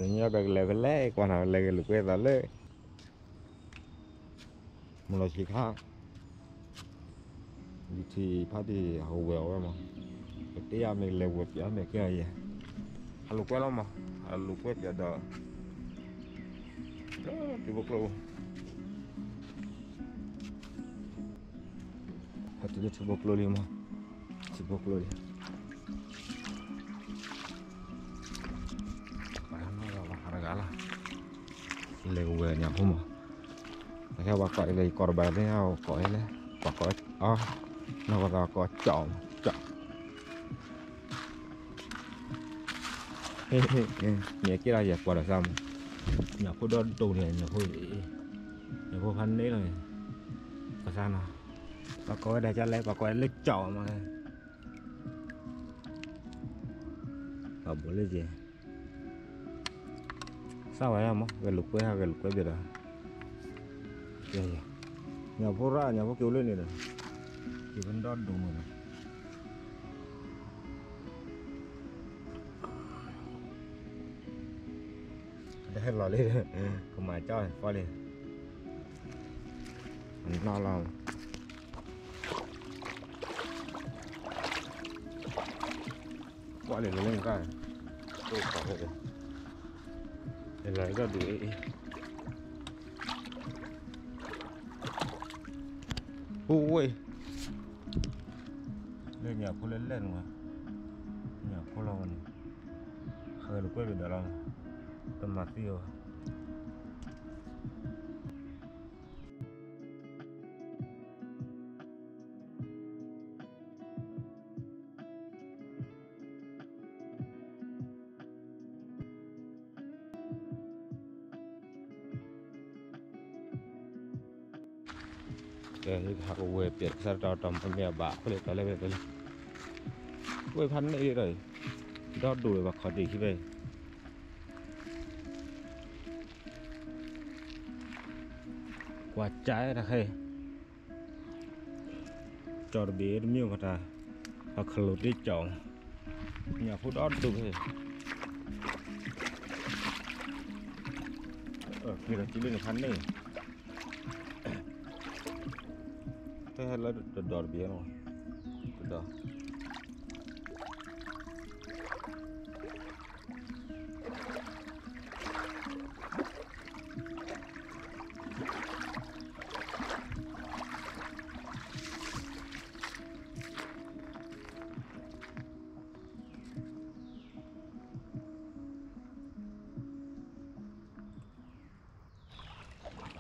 ညီကလဲၤဖဲလဲၣ်ကွၢ်နၤ လဲၤဂဲၤလိာ်ကွဲသးလၢ မုၢ်လီၤဆံးခါ ယူၤထံးဖါတံၢ်အဝဲၤအီၤဝဲမး, ပတဲယၤမ့ၢ်လဲၤဝဲၤပၠးမ့ၢ်ကဲအီၤယဲ, ဟးလိာ်ကွဲလီၤမး, ဟးလိာ်ကွဲပၠးဒီး ထံဖိကျိ ဟဲတုၤလၢထံဖိကျိလံမး, ထံဖိကျိလံ, ပှၤနီၢ်လီၤဟးတဂၤလီၤ, လဲၤကဝဲၤညၣ်ဖိမး, နကဲပှၤကိးအံၤလဲၣ် ယကိးတဘၣ်သ့ၣ်ညါ ကိးအံၤလဲၣ်, ပှၤကိးအီၤ, နီၢ်ကီၢ်သးကိးကၠီၣ်, ကၠီၣ် မ့ၢ်ကဲလီၤယဲ ကွၢ်ဒီးစၢ်မး, ညၣ်ဖိဒီဒိၣ်န့ၣ် ညၣ်ဖိ, ညၣ်ဖိဖးန့ၣ်လီၤ, ပစၢ်နီၤ, ပှၤကိးဝဲဒၣ်ကလဲၣ် ပှၤကိးဝဲလၢကၠီၣ်မး, ပှၤဘိးလၢက့ၤ စၢ်ဝဲမး ဂဲၤလိာ်ကွဲ ဟးဂဲၤလိာ်ကွဲဘၣ်ဒီး, ညၣ်ဖိရၣ် ညၣ်ဖိက့ၤအိၣ်လၢန့ၣ်ဒီး, က့ၤဖဲန့ၣ်ဒီဒိၣ်မးနီၤ, တဟဲလီၤလံ, ကမၤကၠီၣ်ဖီလံ, နီၢ်လီၤ ကွၢ်လံလၢန့ၣ်တၢ်, အိၣ်ခိးဖဲ, လၢဒီဒူၣ်အံၤ, ဟူဝဲ, လၢညၣ်ဖိလၢလဲၣ်န့ၣ်ဝဲ, ညၣ်ဖိလီၤဝဲန့ၣ်, ဟဲလိာ်ကွဲဘၣ်ဒီးလီၤ, တမၤသံအီၤ ကဟးကဝဲၤပၠးကစၢ်တၢ်တီၤမ့ၢ်အဘၣ် ဖဲလဲၣ်တီၤလဲၣ်ဖဲလဲၣ်တီၤလဲၣ်, ဝဲဖးန့ၣ်ဒီး, ဒီဒိၣ်ဒီးဘၣ်ခီၣ်တံၢ်ခံဖဲ, ကွၢ်ကၠဲတၢ်ခဲအံၤ ကၠီၣ်တဘ့ၣ်တမ့ၢ်ပတၢ်, အခလိၣ်တ့ၢ်ကၠီၣ်, ညၣ်ဖိဒီဒိၣ်ဖဲ, က့ၤဒီးစုလၢန့ၣ်ဖးန့ၣ်, ဖဲဟဲလၢတဒီးတဘ့ၣ်လီၤ, တဒီး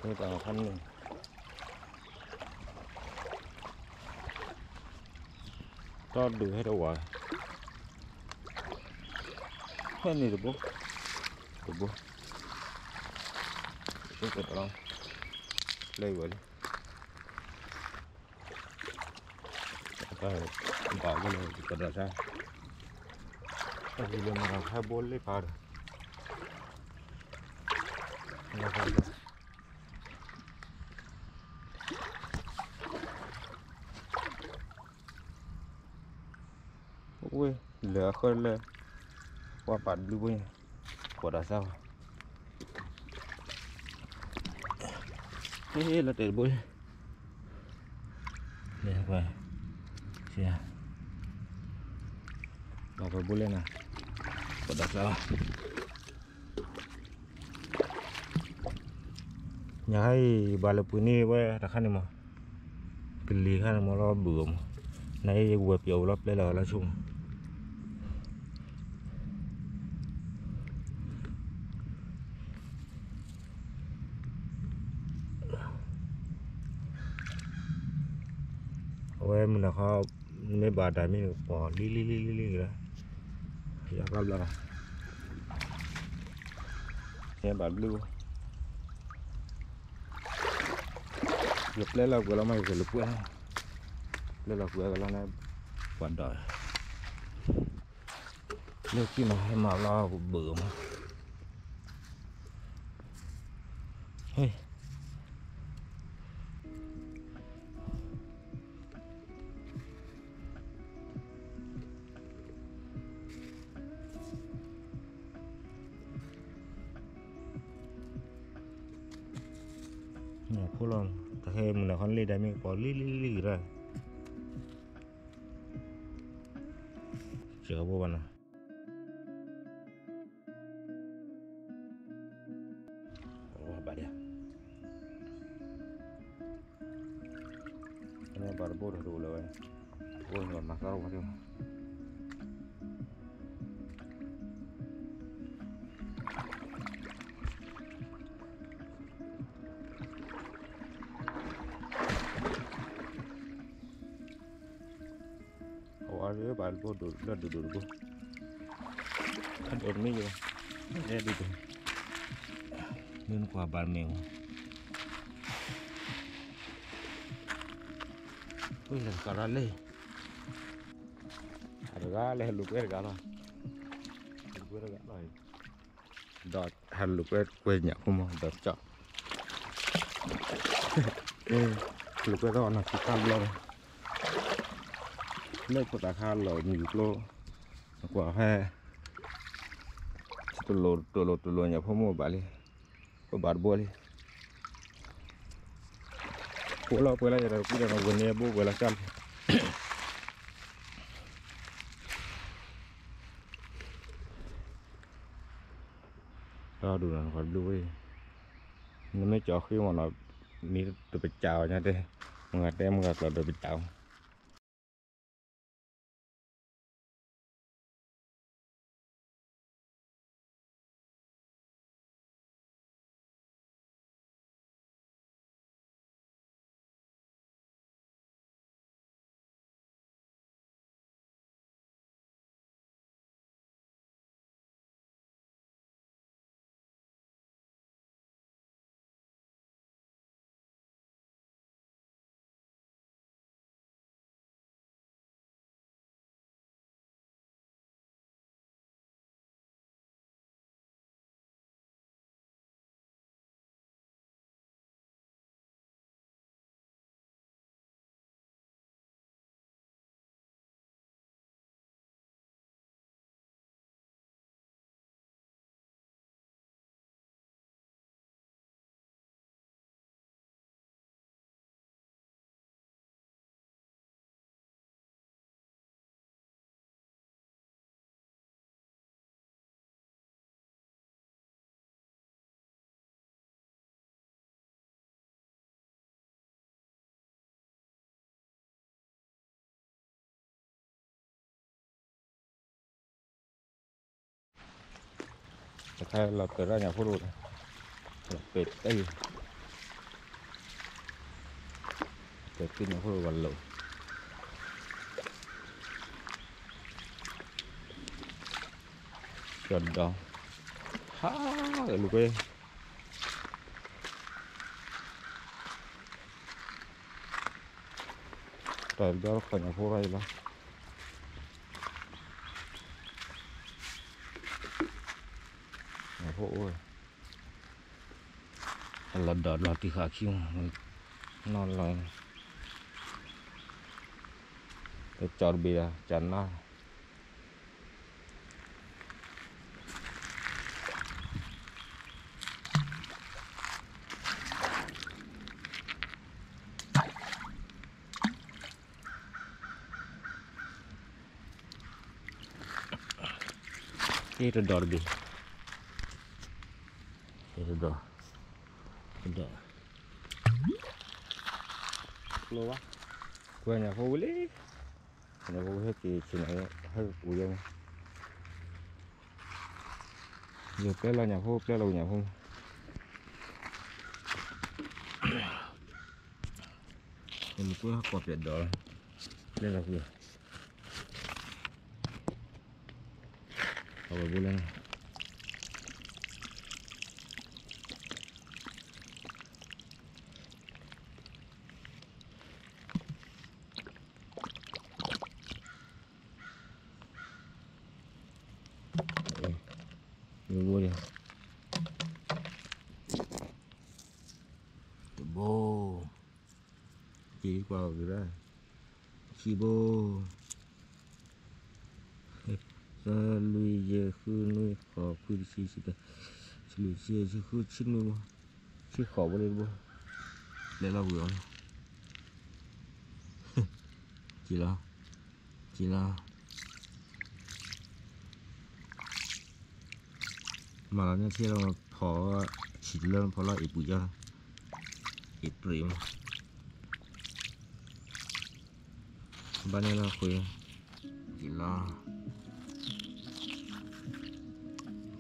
ဖဲတၢ်ဖးန့ၣ်, ဒီဒိၣ်ဟဲတဝၤ, ဖဲန့ၣ်တဘိ, တဘိ, လၢဝဲလံ ဘၣ်ဝဲလၢကဒီးစၢ်, တၢ်ဟံးလၢမၤဟဲဘိလ့ၣ်ဖးဒီး, ဝဲ, လၢအဃၢလၢ, ပှၤပာ်တဘျုးဘိညါ, ကွၢ်ဒီးစၢ်ဝဲ, ဟ့ၣ်လီၤတဲာ်တဘိ, န့ၣ်, ပှၤဘိလ့ၣ်နၤ, ကွၢ်ဒီးစၢ်ဝဲ ညါအံၤ ဘၣ်လၢပှ့ၤန့ၢ်ဝဲတခါန့ၣ်မး, ကလံၤခါန့ၣ်မးလီၤဘုၣ်အီၤမး, နယဝဲပျီဝဲလီၤပျဲလီၤလၢဆိကမိၣ် အဝဲမုၢ်နၤခီ မ့ၢ်ဘၣ်တၢ်မ့ၢ်ပှၤလံလံလံလံလံလံ, ယၤဘျါဘျါ, ယဘၣ်ဘျုး, ယပျဲလီၤကွံာ်လီၤမး ယကလိာ်ကွဲ, ပျဲလီၤကွံာ်ကလီၤန့ၣ်, ပှၤဒီး လၢခံမး ဟဲမၤဘျီပဘုၣ်မး, ဟ့ၣ် ဟဲ ဖိလီၤ, တၢ်ခဲမုၢ်လၢ်ခီလ့ၣ်ဒၣ်မ့ၢ်ကပီၤလံလံလံလံကရၢ, စၢၤဘိဘၣ်နီၤ, ဘၣ်ဒၣ်, ဘၣ်တဘိၣ်တဒိၣ်လၢၤဝဲ, ဘိၣ်န့ၣ်ဘၣ်မၤသီထီၣ်ဝဲဒၣ် အဝဲဘၣ်တဘိၣ်ဒိၣ်လၢဒိၣ်ဒိၣ်တဘိၣ်, အဒိၣ်တမ့ၢ်ယၤ, ဒိၣ်ဒိၣ်, မ့ၢ်နကွၢ်ဘၣ်မ့ၢ်, ဝဲလဲၤဃးရၤလံ, အတဂၤလဲၤလူၤကွဲတဂၤလီၤ, လူၤကွဲတဂၤလီၤ, ဒီးဟးလူၤကွဲကွဲညၣ်ဖိမး ဒီးကၠီ, လူၤကွဲသီၣ်နီၢ်ဆံးခါဘျီ, လၢဖိသၣ်ခါလီၤမုၢ်ကျိ, နကွၢ်ဖဲ, တလိၣ်တလိၣ်တလိၣ်ညၣ်ဖိမိၢ်ဘၣ်လံ, ပဘၣ်တဘိလံ, ဖိလီၤပှဲၤလၢယၤဒီးကွံဒီးဝဲန့ၣ်ဘိပှဲၤလီၤကၠီလံ ဒီဒူၣ်နီၤ နခီဘျုးဝဲ, နမ့ၢ်ကၠီဃ့မးနီၤ, မ့ၢ်တပစၢ်အီၤညါတဲ, မ့ၢ်ဂၤတဲမ့ၢ်ဂၤကျီၤဒီးပစၢ်အီၤ တခါလီၤပှဲၤထီၣ်ညၣ်ဖိတအိၣ်, လီၤပှဲၤတၢ်, ပှဲၤတၢ်ညၣ်ဖိတအိၣ်ဘၣ်လီၤ, ကၠီဒီ, ဟါ, လူၤကွဲ တၢ်ဘျီတခီညၣ်ဖိရၢ်အံၤလီၤ, ညၣ်ဖိအိၣ်, အလီၤဒီးလီၤတံၢ်ဃာ်ခံမး, နီၢ်လီၤ, တကၠီတဘ့ၣ်ဒီး ကၠီနါ ဟ့ၣ်တဒီးတဘ့ၣ်, ဟ့ၣ်တဒီး, တဒီး, ကျိဘၣ်, ကွဲညၣ်ဖိဝံၤလံ, ညၣ်ဖိဟဲက့ၤဆ့ၣ်နီၤ, ဟဲက့ၤပူၤယဲၢ်မး, ယပျဲလီၤညၣ်ဖိ ပျဲလီၤညၣ်ဖိ, ယမ့ၢ်ကွၢ်ဟးကီၢ်ပျဲၢ်ဒီး, ပျဲလီၤကွံာ် အဝဲဘိလၢ, ဘိလၢ, တဘိ, က့ၤကွၢ်အီၤက့ၤဒၣ်, ခံဘိ, သၢ လွံၢ် ယဲၢ် ဃု နွံ ဃိး ခွံ တဆံ တဆံတၢ, တဆံလွံၢ် တဆံယဲၢ် တဆံဃု တဆံနွံဘိ, တဆံဃိးဘိလၢတဘိ, ပျဲလီၤဝံၤအီၤ, ကံလီၤ, ကံလီၤ, မၤလီၤန့ၢ်ထံလီၤ, ဖီဆံးတလၢ ဖီလီၤအံၤပူၤယီၤ, အံၤပြံးမး, ဘၣ်န့ၣ်လီၤဃ့, ကံလီၤ,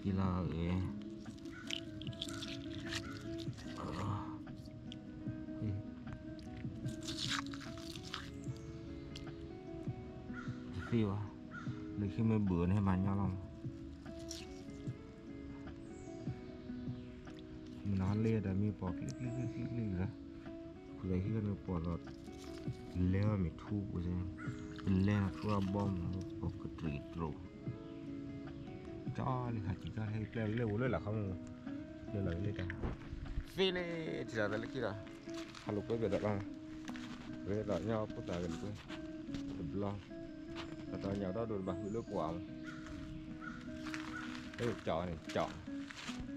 ကံလီၤအံၤ, သ့ဝဲ, လၢခံမ့ၢ်ဘုးန့ၣ်မၤညီလီၤမး, မ့ၢ်နီၤလ့ဒီးမ့ၢ်ပှၤကျံကျံကျံကျံကျံလီၤ, ဃုာ်ဒီးဟံၣ်န့ၣ်ပှၤလီၤ, လဲၤအီၤမ့ၢ်ထူပူၤ, ပလဲၤထူအဘီမး, ပှၤကတြံးတြိး, ကၠီလံခါကၠီဟဲပျဲလၢအိၣ်လၢလၢ်ခီမး, လၢလီၤလၢတၢ်, သ့န့ၣ် ထံၣ်ဒီးလၢခံဒီး, ဟးလိာ်ကွဲပၠးဒီးလီၤ, ဝဲဒီးညီဖိသၣ်ဂဲၤလိာ်ကွဲ, တဘျီ, တၢ်တၢ်ညၣ်ဒီဒိၣ်တဘၣ်ဃုာ်လၢပှၤမး, လၢကၠီန့ၣ်ကၠီ,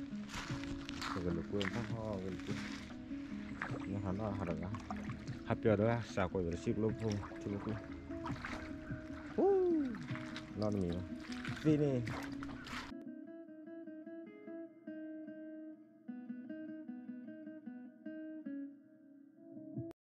ဂဲၤလိာ်ကွဲဖီဂဲၤလိာ်ကွဲ, ဟးနီၢ်ဟးဒီးဂၤ, ဟးပၠးဒီးစၢ်ကွဲးဒီးတစံးကျိဖိ, ထံဖိဖိ, နီတမံၤ, သ့န့ၣ်